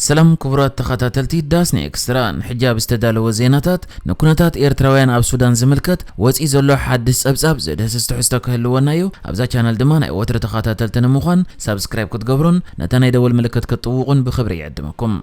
ሰላም ክቡራት ተኸታተልቲ ዳስኒ ኤክስትራ፣ ንሕጂ ኣብ ዝተዳለወ ዜናታት ንኩነታት ኤርትራውያን ኣብ ሱዳን ዝምልከት ወፂኡ ዘሎ ሓድሽ ጸብጻብ ዘድህስስ ትሕዝቶ ክህልወና እዩ። ኣብዛ ቻነል ድማ ናይ ወትሪ ተኸታተልቲ ንምዃን ሳብስክራይብ ክትገብሩን ነታ ናይ ደወል ምልክት ክትጥውቑን ብኽብሪ ይዕድመኩም።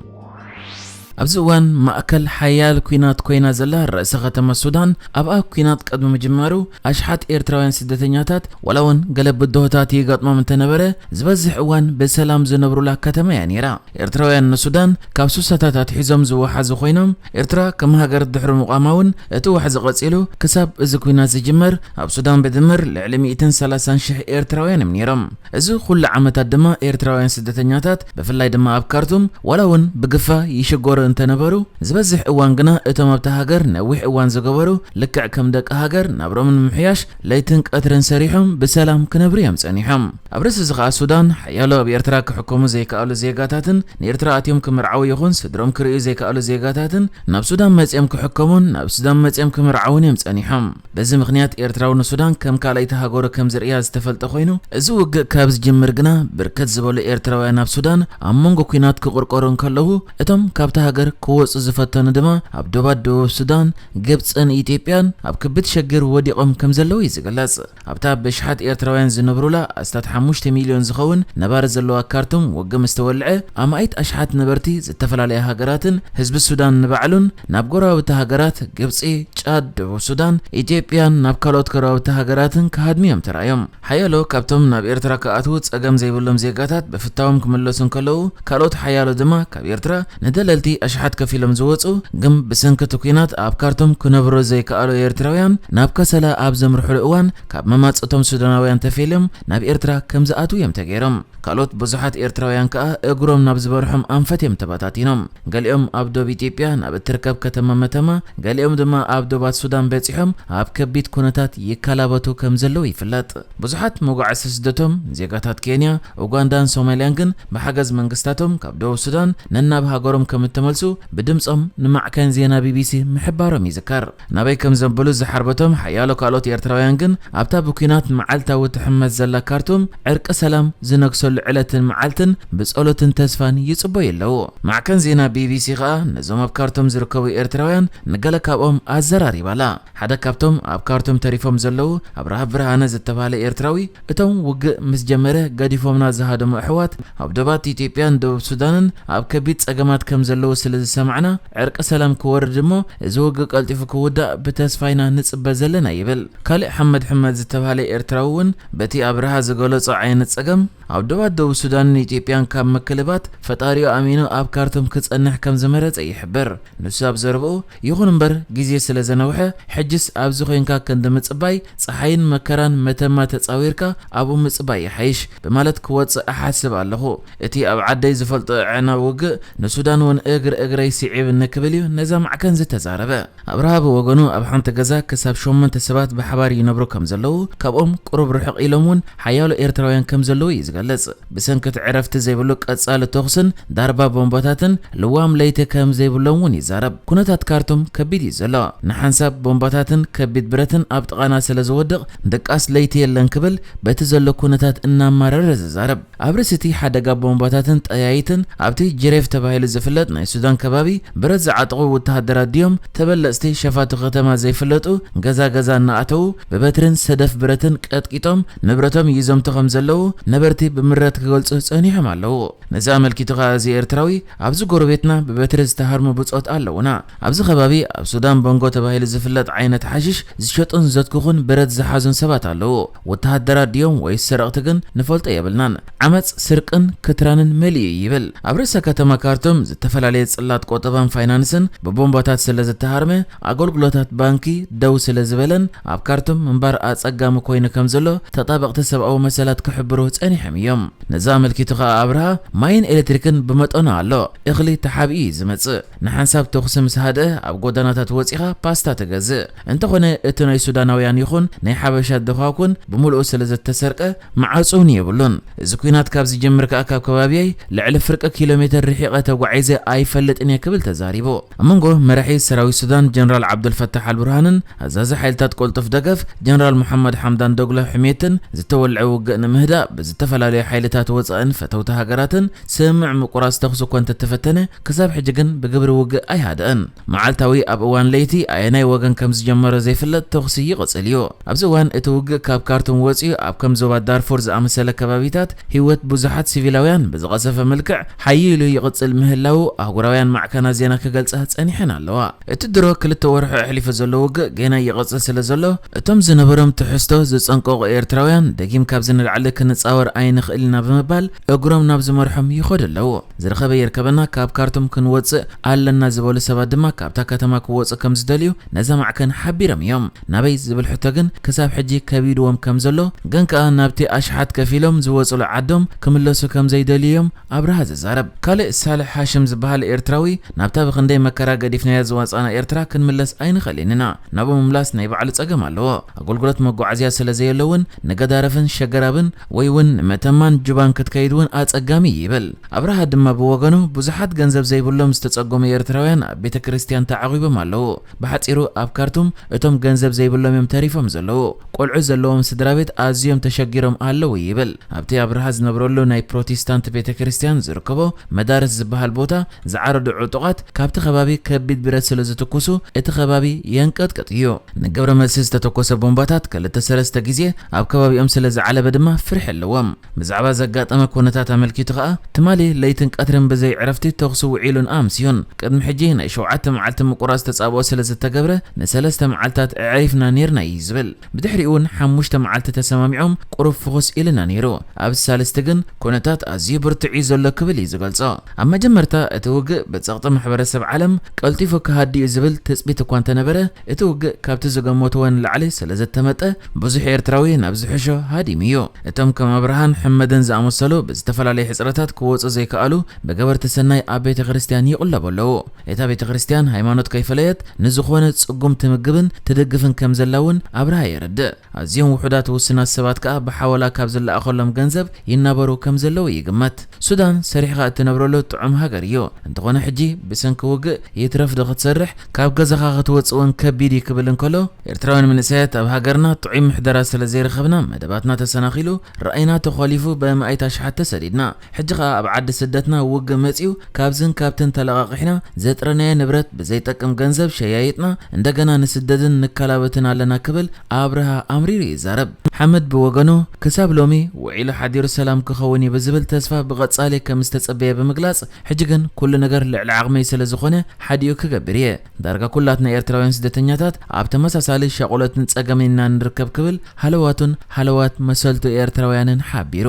ኣብዚ እዋን ማእከል ሓያል ኲናት ኮይና ዘላ ርእሰ ከተማ ሱዳን፣ ኣብኣ ኲናት ቅድሚ ምጅማሩ ኣሽሓት ኤርትራውያን ስደተኛታት ዋላ እውን ገለ ብድሆታት ይገጥሞም እንተነበረ፣ ዝበዝሕ እዋን ብሰላም ዝነብሩላ ከተማ እያ ነይራ። ኤርትራውያን ንሱዳን ካብ ሱሳታት ኣትሒዞም ዝወሓዙ ኮይኖም፣ ኤርትራ ከም ሃገር ድሕሪ ምቋማ እውን እቲ ዋሕዚ ቀጺሉ ክሳብ እዚ ኲናት ዝጅመር ኣብ ሱዳን ብድምር ልዕሊ ሚእትን ሰላሳን ሽሕ ኤርትራውያን እዮም ነይሮም። እዚ ኩሉ ዓመታት ድማ ኤርትራውያን ስደተኛታት ብፍላይ ድማ ኣብ ካርቱም ዋላ እውን ብግፋ ይሽገሩ እንተነበሩ፣ ዝበዝሕ እዋን ግና እቶም ኣብታ ሃገር ነዊሕ እዋን ዝገበሩ ልክዕ ከም ደቂ ሃገር ናብሮም ንምምሕያሽ ለይትን ቀትርን ሰሪሖም ብሰላም ክነብሩ እዮም ጸኒሖም። ኣብ ርእሲ እዚ ከኣ ሱዳን ሓያሎ ኣብ ኤርትራ ክሕከሙ ዘይከኣሉ ዜጋታትን ንኤርትራ ኣትዮም ክምርዓዉ ይኹን ስድሮም ክርእዩ ዘይከኣሉ ዜጋታትን ናብ ሱዳን መጺኦም ክሕከሙን ናብ ሱዳን መጺኦም ክምርዓዉን እዮም ጸኒሖም። በዚ ምኽንያት ኤርትራዊ ንሱዳን ከም ካልኣይቲ ሃገሩ ከም ዝርእያ ዝተፈልጠ ኮይኑ፣ እዚ ውግእ ካብ ዝጅምር ግና ብርክት ዝበሉ ኤርትራውያን ኣብ ሱዳን ኣብ መንጎ ኲናት ክቕርቀሩ እንከለዉ፣ እቶም ካብታ ሃገር ክወጹ ዝፈተኑ ድማ ኣብ ዶባት ደቡብ ሱዳን፣ ግብጽን ኢትዮጵያን ኣብ ከቢድ ሸግር ወዲቖም ከም ዘለዉ እዩ ዝግለጽ። ኣብታ ብኣሽሓት ኤርትራውያን ዝነብሩላ ኣስታት ሓሙሽተ ሚልዮን ዝኸውን ነባሪ ዘለዋ ካርቱም ውግእ ምስ ተወልዐ፣ ኣማኢት ኣሽሓት ነበርቲ ዝተፈላለያ ሃገራትን ህዝቢ ሱዳን ንባዕሉን ናብ ጎረባብቲ ሃገራት ግብጺ፣ ጫድ፣ ደቡብ ሱዳን፣ ኢትዮጵያን ናብ ካልኦት ጎረባብቲ ሃገራትን ክሃድሙ እዮም ተራእዮም። ሓያሎ ካብቶም ናብ ኤርትራ ክኣትዉ ጸገም ዘይብሎም ዜጋታት ብፍታዎም ክምለሱ እንከለዉ፣ ካልኦት ሓያሎ ድማ ካብ ኤርትራ ንደለልቲ ኣሽሓት ከፊሎም ዝወጹ፣ ግን ብሰንኪ እቲ ኲናት ኣብ ካርቱም ክነብሩ ዘይከኣሉ ኤርትራውያን ናብ ከሰላ ኣብ ዘምርሑሉ እዋን ካብ መማጽእቶም ሱዳናውያን ተፈልዮም ናብ ኤርትራ ከም ዝኣትዉ እዮም ተገይሮም። ካልኦት ብዙሓት ኤርትራውያን ከኣ እግሮም ናብ ዝበርሖም ኣንፈት እዮም ተበታቲኖም። ገሊኦም ኣብ ዶብ ኢትዮጵያ ናብ እትርከብ ከተማ መተማ፣ ገሊኦም ድማ ኣብ ዶባት ሱዳን በጺሖም ኣብ ከቢድ ኩነታት ይከላበቱ ከም ዘለዉ ይፍለጥ። ብዙሓት መጓዕዝቲ ስደቶም ዜጋታት ኬንያ፣ ኡጋንዳን ሶማልያን ግን ብሓገዝ መንግስታቶም ካብ ደቡብ ሱዳን ነናብ ሃገሮም ከም እተመልሱ ብድምጾም ንማዕከን ዜና ቢቢሲ ምሕባሮም ይዝከር። ናበይ ከም ዘንብሉ ዝሓርበቶም ሓያሎ ካልኦት ኤርትራውያን ግን ኣብታ ብኲናት መዓልታዊ ትሕመስ ዘላ ካርቱም ዕርቂ ሰላም ዝነግሰሉ ዕለትን መዓልትን ብጸሎትን ተስፋን ይጽበዩ ኣለዉ። ማዕከን ዜና ቢቢሲ ከኣ ነዞም ኣብ ካርቱም ዝርከቡ ኤርትራውያን ንገለ ካብኦም ኣዘራሪባላ። ሓደ ካብቶም ኣብ ካርቱም ተሪፎም ዘለዉ ኣብርሃ ብርሃነ ዝተባህለ ኤርትራዊ፣ እቶም ውግእ ምስ ጀመረ ገዲፎምና ዝሃደሙ ኣሕዋት ኣብ ዶባት ኢትዮጵያን ደቡብ ሱዳንን ኣብ ከቢድ ጸገማት ከም ዘለዉ ስለ ዝሰማዕና፣ ዕርቂ ሰላም ክወርድ እሞ እዚ ውግእ ቀልጢፉ ክውዳእ ብተስፋ ኢና ንጽበ ዘለና ይብል። ካልእ ሓመድ ሕመድ ዝተባህለ ኤርትራዊ እውን በቲ ኣብርሃ ዝገለጾ ዓይነት ጸገም ኣብ ዶባት ደቡብ ሱዳንን ኢትዮጵያን ካብ ምክልባት ፈጣሪኡ ኣሚኑ ኣብ ካርቱም ክጸንሕ ከም ዝመረጸ ይሕብር። ንሱ ኣብ ዘረብኡ፣ ይኹን እምበር ግዜ ስለ ዘነውሐ፣ ሕጅስ ኣብዚ ኮይንካ ክንዲ ምጽባይ፣ ጸሓይን መከራን መተማ ተጻዊርካ ኣብኡ ምጽባይ ይሓይሽ ብማለት ክወጽእ እሓስብ ኣለኹ። እቲ ኣብ ዓደይ ዝፈልጦ ኣዕናዊ ውግእ ንሱዳን እውን እግሪ እግረይ ስዒብኒ ክብል እዩ ነዛ ማዕከን ዝተዛረበ። ኣብርሃ ብወገኑ ኣብ ሓንቲ ገዛ ክሳብ ሸሞንተ ሰባት ብሓባር ይነብሩ ከም ዘለዉ፣ ካብኦም ቁሩብ ርሕቕ ኢሎም እውን ሓያሎ ኤርትራውያን ከም ዘለዉ እዩ ዝገልጽ። ብሰንኪ እቲ ዕረፍቲ ዘይብሉ ቀጻሊ ተኹስን ዳርባ ቦምባታትን ልዋም ለይቲ ከም ዘይብሎም እውን ይዛረብ። ኩነታት ካርቱም ከቢድ እዩ ዘሎ። ንሓንሳብ ቦምባታትን ከቢድ ብረትን ኣብ ጥቓና ስለ ዝወድቕ ድቃስ ለይቲ የለን ክብል በቲ ዘሎ ኩነታት እናማረረ ዝዛረብ። ኣብ ርእሲ እቲ ሓደጋ ቦምባታትን ጠያይትን ኣብቲ ጅሬፍ ተባሂሉ ዝፍለጥ ናይ ሱዳን ከባቢ ብረት ዝዓጠቑ ወተሃደራት ድዮም ተበለጽቲ ሸፋቱ ከተማ ዘይፍለጡ ገዛ ገዛ እናኣተዉ ብበትርን ሰደፍ ብረትን ቀጥቂጦም ንብረቶም ይዘምቱ ከም ዘለዉ ነበርቲ ብምረት ክገልጹ ጸኒሖም ኣለዉ። ነዚ ኣመልኪቱ ከኣ እዚ ኤርትራዊ ኣብዚ ጎረቤትና ብበትሪ ዝተሃርሙ ብጾት ኣለዉና። ኣብዚ ከባቢ ኣብ ሱዳን ቦንጎ ተባሂሉ ዝፍለጥ ዓይነት ሓሽሽ ዝሸጡን ዘትክኹን ብረት ዝሓዙን ሰባት ኣለዉ። ወተሃደራት ድዮም ወይስ ሰረቕቲ ግን ንፈልጦ የብልናን። ዓመጽ፣ ስርቅን ክትራንን መሊኡ ይብል። ኣብ ርእሰ ከተማ ካርቱም ዝተፈላለየ ጽላት ቁጠባን ፋይናንስን ብቦምባታት ስለ ዝተሃርመ ኣገልግሎታት ባንኪ ደው ስለ ዝበለን ኣብ ካርቱም ምንባር ኣጸጋሚ ኮይኑ ከም ዘሎ ተጣበቕቲ ሰብኣዊ መሰላት ክሕብሩ ጸኒሖም እዮም። ነዚ ኣመልኪቱ ከኣ ኣብርሃ ማይን ኤሌክትሪክን ብመጠኑ ኣሎ፣ እኽሊ ተሓቢኡ እዩ ዝመጽእ። ንሓንሳብ ተኹሲ ምስ ሃድአ ኣብ ጎደናታት ወጺኻ ፓስታ ትገዝእ። እንተኾነ እቲ ናይ ሱዳናውያን ይኹን ናይ ሓበሻ ድኻኩን ብምሉኡ ስለ ዝተሰርቀ መዓጹ እውን የብሉን። እዚ ኲናት ካብ ዝጅምር ከኣ ካብ ከባቢየይ ልዕሊ ፍርቂ ኪሎ ሜትር ርሒቐ ተጓዒዘ ኣይፈልጥን። ኣይፈልጥን እየ ክብል ተዛሪቡ። ኣብ መንጎ መራሒ ሰራዊት ሱዳን ጀነራል ዓብዱልፈታሕ ኣልቡርሃንን ኣዛዚ ሓይልታት ቅልጡፍ ደገፍ ጀነራል መሓመድ ሓምዳን ዶግሎ ሕሜትን ዝተወልዐ ውግእ ንምህዳእ ብዝተፈላለዩ ሓይልታት ወፃእን ፈተውቲ ሃገራትን ስምምዕ ምቁራፅ ተኹሲ እኳ እንተተፈተነ፣ ክሳብ ሕጂ ግን ብግብሪ ውግእ ኣይሃደአን። መዓልታዊ ኣብ እዋን ለይቲ ኣየናይ ወገን ከም ዝጀመሮ ዘይፍለጥ ተኹሲ ይቕፅል እዩ። ኣብዚ እዋን እቲ ውግእ ካብ ካርቱም ወፂኡ ኣብ ከም ዞባ ዳርፉር ዝኣመሰለ ከባቢታት ህይወት ብዙሓት ሲቪላውያን ብዝቐሰፈ መልክዕ ሓይሉ ይቕፅል ምህላው ኣህጉራውያን ማዕከናት ዜና ክገልፃ ፀኒሐን ኣለዋ። እቲ ድሮ ክልተ ወርሒ ኣሕሊፉ ዘሎ ውግእ ገና ይቕፅል ስለ ዘሎ፣ እቶም ዝነበሮም ትሕዝቶ ዝፀንቀቑ ኤርትራውያን ደጊም ካብዚ ንላዕሊ ክንፃወር ኣይንኽእል ኢና ብምባል እግሮም ናብ ዝመርሖም ይኸዱ ኣለዉ። ዝረኸበ ይርከበና፣ ካብ ካርቱም ክንወፅእ ኣለና ዝበሉ ሰባት ድማ ካብታ ከተማ ክወፁ ከም ዝደልዩ ነዛ ማዕከን ሓቢሮም እዮም። ናበይ ዝብል ሕቶ ግን ክሳብ ሕጂ ከቢድዎም ከም ዘሎ፣ ግን ከኣ ናብቲ ኣሽሓት ከፊሎም ዝወፅሉ ዓዶም ክምለሱ ከም ዘይደልዩ እዮም ኣብርሃ ዝዛረብ። ካልእ ሳልሕ ሃሽም ዝበሃል ኤርትራዊ፣ ናብታ ብኽንደይ መከራ ገዲፍናያ ዝወፃና ኤርትራ ክንምለስ ኣይንኽእልን ኢና። ናብኡ ምምላስ ናይ ባዕሉ ጸገም ኣለዎ። ኣገልግሎት መጓዓዝያ ስለ ዘየሎ እውን ንገዳረፍን ሸገራብን ወይ እውን ንመተማን ጁባን ክትከይድ እውን ኣጸጋሚ እዩ ይብል። ኣብርሃ ድማ ብወገኑ ብዙሓት ገንዘብ ዘይብሎም ዝተጸገሙ ኤርትራውያን ኣብ ቤተ ክርስቲያን ተዓቒቦም ኣለዉ። ብሓጺሩ ኣብ ካርቱም እቶም ገንዘብ ዘይብሎም እዮም ተሪፎም ዘለዉ። ቆልዑ ዘለዎም ስድራ ቤት ኣዝዮም ተሸጊሮም ኣለዉ ይብል። ኣብቲ ኣብርሃ ዝነብረሉ ናይ ፕሮቴስታንት ቤተ ክርስቲያን ዝርከቦ መዳርስ ዝበሃል ቦታ ዝዓረዱ ዕጡቓት ካብቲ ከባቢ ከቢድ ብረት ስለ ዝትኩሱ እቲ ከባቢ የንቀጥቅጥ እዩ። ንግብረ መልሲ ዝተተኮሰ ቦምባታት ክልተ ሰለስተ ግዜ ኣብ ከባቢኦም ስለ ዝዓለበ ድማ ፍርሒ ኣለዎም። ብዛዕባ ዘጋጠመ ኩነታት ኣመልኪቱ ከኣ ትማሊ ለይትን ቀትርን ብዘይ ዕረፍቲ ተኹሲ ውዒሉን ኣምስዩን። ቅድሚ ሕጂ ናይ ሸውዓተ መዓልቲ ምቁራጽ ተጻብኦ ስለ ዝተገብረ ንሰለስተ መዓልታት ኣዕሪፍና ኔርና እዩ ዝብል። ብድሕሪኡ እውን ሓሙሽተ መዓልቲ ተሰማሚዖም ቁሩብ ፍኹስ ኢልና ነይሩ። ኣብ ሳልስቲ ግን ኩነታት ኣዝዩ ብርቱዕ እዩ ዘሎ ክብል እዩ ዝገልጾ። ኣብ መጀመርታ እቲ ውግእ ብጸቕጢ ማሕበረሰብ ዓለም ቀልጢፉ ክሃድእ እዩ ዝብል ትጽቢት እኳ እንተነበረ፣ እቲ ውግእ ካብቲ ዝገመትዎ ንላዕሊ ስለ ዘተመጠ ብዙሕ ኤርትራዊ ናብ ዝሕሾ ሃዲሙ እዩ። እቶም ከም ኣብርሃን ሕመድን ዝኣመሰሉ ብዝተፈላለዩ ሕጽረታት ክወጹ ዘይከኣሉ ብገበርቲ ሰናይ ኣብ ቤተ ክርስቲያን ይቕለቡ ኣለዉ። እታ ቤተ ክርስቲያን ሃይማኖት ከይፈለየት ንዝኾነ ጽጉም ትምግብን ትድግፍን ከም ዘላ እውን ኣብርሃ የረድእ። ኣዝዮም ውሑዳት ውሱናት ሰባት ከኣ ብሓወላ ካብ ዝለኣኸሎም ገንዘብ ይናበሩ ከም ዘለዉ ይግመት። ሱዳን ሰሪሕኻ እትነብረሉ ጥዑም ሃገር እዩ። እንተኾነ ሕጂ ብሰንኪ ውግእ ይትረፍ ዶ ክትሰርሕ ካብ ገዛኻ ክትወጽእ እውን ከቢድ እዩ ክብል እንከሎ፣ ኤርትራውያን መንእሰያት ኣብ ሃገርና ጥዑይ ምሕደራ ስለ ዘይረኸብና መደባትና ተሰናኺሉ፣ ራእይና ተኾሊፉ ብኣማኢት ኣሽሓት ተሰዲድና። ሕጂ ኸኣ ኣብ ዓዲ ስደትና ውግእ መጺኡ ካብዝን ካብትን ተለቓቒሕና ዘጥረናዮ ንብረት ብዘይጠቅም ገንዘብ ሸያይጥና እንደገና ንስደድን ንከላበትን ኣለና ክብል ኣብርሃ ኣምሪሩ ይዛረብ። ሓመድ ብወገኑ ክሳብ ሎሚ ውዒሉ ሓዲሩ ሰላም ክኸውን እዩ ብዝብል ተስፋ ብቐጻሊ ከም ዝተጸበየ ብምግላጽ፣ ሕጂ ግን ኩሉ ነገር ልዕሊ ዓቕመይ ስለ ዝኾነ ሓዲኡ ክገብር እየ። ዳርጋ ኩላትና ኤርትራውያን ስደተኛታት ኣብ ተመሳሳሊ ሻቑሎትን ጸገምን ኢና ንርከብ ክብል ሃለዋቱን ሃለዋት መሰልቱ ኤርትራውያንን ሓቢሩ።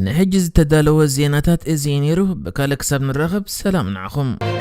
ንሕጂ ዝተዳለወ ዜናታት እዚ እዩ ነይሩ። ብካልእ ክሳብ ንራኸብ ሰላም ንዓኹም።